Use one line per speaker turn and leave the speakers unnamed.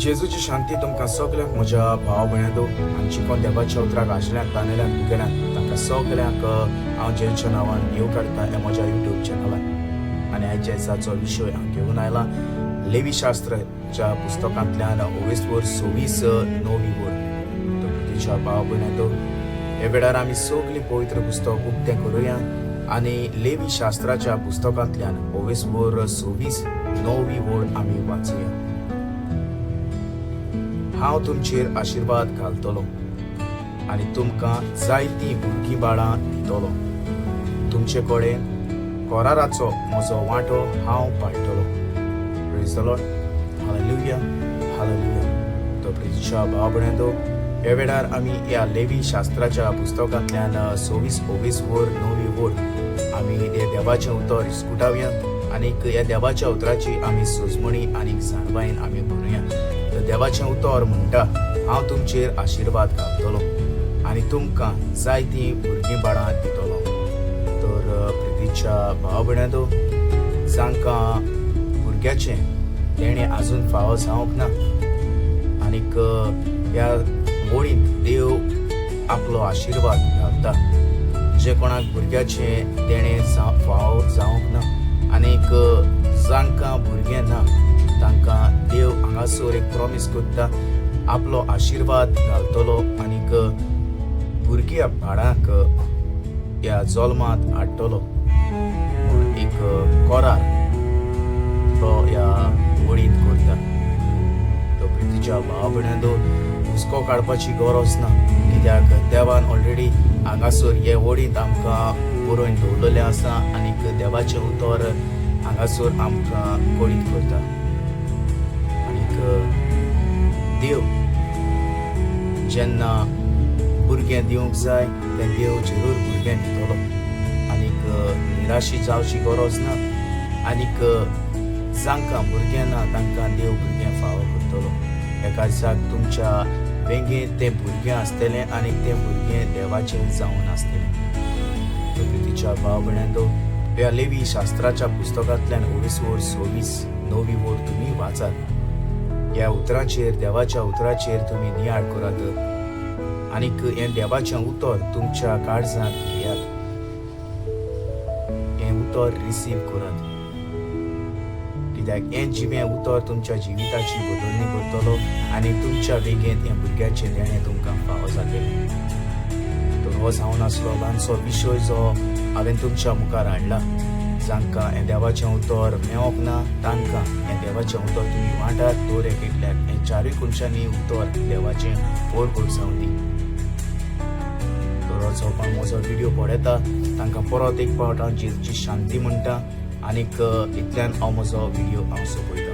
जेजूची शांती तुमकां सगल्यांक म्हज्या भाव भयणांनो आनी चिकोन देवाच्या उतराक आशिल्ल्यांक तानेल्यांक भुकेल्यांक तांकां सगल्यांक हांव जेजूच्या नांवान येवकारता ह्या म्हज्या युट्यूब चॅनलान. आनी आयच्या दिसाचो विशय हांव घेवन आयला लेवी शास्त्राच्या पुस्तकांतल्यान ओवेस वर 26 9वी वर. तो प्रितीच्या भाव भयणांनो, ह्या वेळार आमी सगळीं पवित्र पुस्तक उक्तें करुया आनी लेवी शास्त्राच्या पुस्तकांतल्यान ओवेस वर 26 9वी वळ आमी वाचुया. हांव तुमचेर आशिर्वाद घालतलो आनी तुमकां जायतीं भुरगीं बाळां दितलो. तुमचे कडेन कराराचो म्हजो वांटो हांव पाळटलो. Praise the Lord. Hallelujah, hallelujah. तो प्रितीच्या भाव भयणांनो, ह्या वेळार आमी ह्या लेवी शास्त्राच्या पुस्तकांतल्यान 26 ओवीस वर 9वी वळ आमी हे देवाचें उतर इस्कुटावया आनीक ह्या देवाच्या उतराची आमी सोजमणी आनीक जाणवायेन आमी भरुया. तर देवाचें उतर म्हणटा, हांव तुमचेर आशिर्वाद घालतलो आनी तुमकां जायतीं भुरगीं बाळां दितलो. तर प्रितीच्या भाव भयणांनो, जांकां भुरग्याचें तेणें आजून फावो जावंक ना आनीक ह्या वळींत देव आपलो आशिर्वाद घालता. जे कोणाक भुरग्याचें देणें फावो जावंक ना आनीक जांकां भुरगें ना तांकां देव हांगासर एक प्रॉमीस करता, आपलो आशिर्वाद घालतलो आनीक भुरग्या बाळांक ह्या जल्मांत हाडटलो म्हूण एक करार तो ह्या वळींत करता. तो प्रितीच्या भाव भयणांनो, हुस्को काडपाची गरज ना, कित्याक देवान ऑलरेडी हांगासर हे वळींत आमकां बरोवन दवरलेलें आसा आनीक देवाचें उतर हांगासर आमकां कळीत करता. आनीक देव जेन्ना भुरगें दिवंक जाय तें देव जरूर भुरगें दितलो आनीक निराशी जावची गरज ना. आनीक जांकां भुरगें ना तांकां देव भुरगें फावो करतलो. एका दिसाक तुमच्या वेंगेंत तें भुरगें आसतलें आनी तें भुरगें देवाचें जावन आसतलें. प्रितीच्या भाव भयणांनो, ह्या लेवी शास्त्राच्या पुस्तकांतल्यान ओवीस वर 26 9वी वळ तुमी वाचात. ह्या उतराचेर, देवाच्या उतराचेर तुमी नियाळ करात आनीक हें देवाचें उतर तुमच्या काळजांत घेयात. हें उतर रिसीव करात, कित्याक हें जिवें उतर तुमच्या जिविताची बदलणी करतलो आनी तुमच्या वेगेंत हें भुरग्याचें देणें तुमकां फावो जातलें. तर हो जावन आसलो ल्हानसो विशय जो हांवें तुमच्या मुखार हाडला. जांकां हें देवाचें उतर मेवोंक ना तांकां हें देवाचें उतर तुमी वांटात. दर एक एकल्याक हें चारूय कोनशांनी उतर देवाचें पोरपोट जावं दी. तर जो कोण म्हजो व्हिडियो पळयता तांकां परत एक फावट हांव जेजूची शांती म्हणटा आनीक इतल्यान हांव म्हजो व्हिडियो हांव सोंपयता.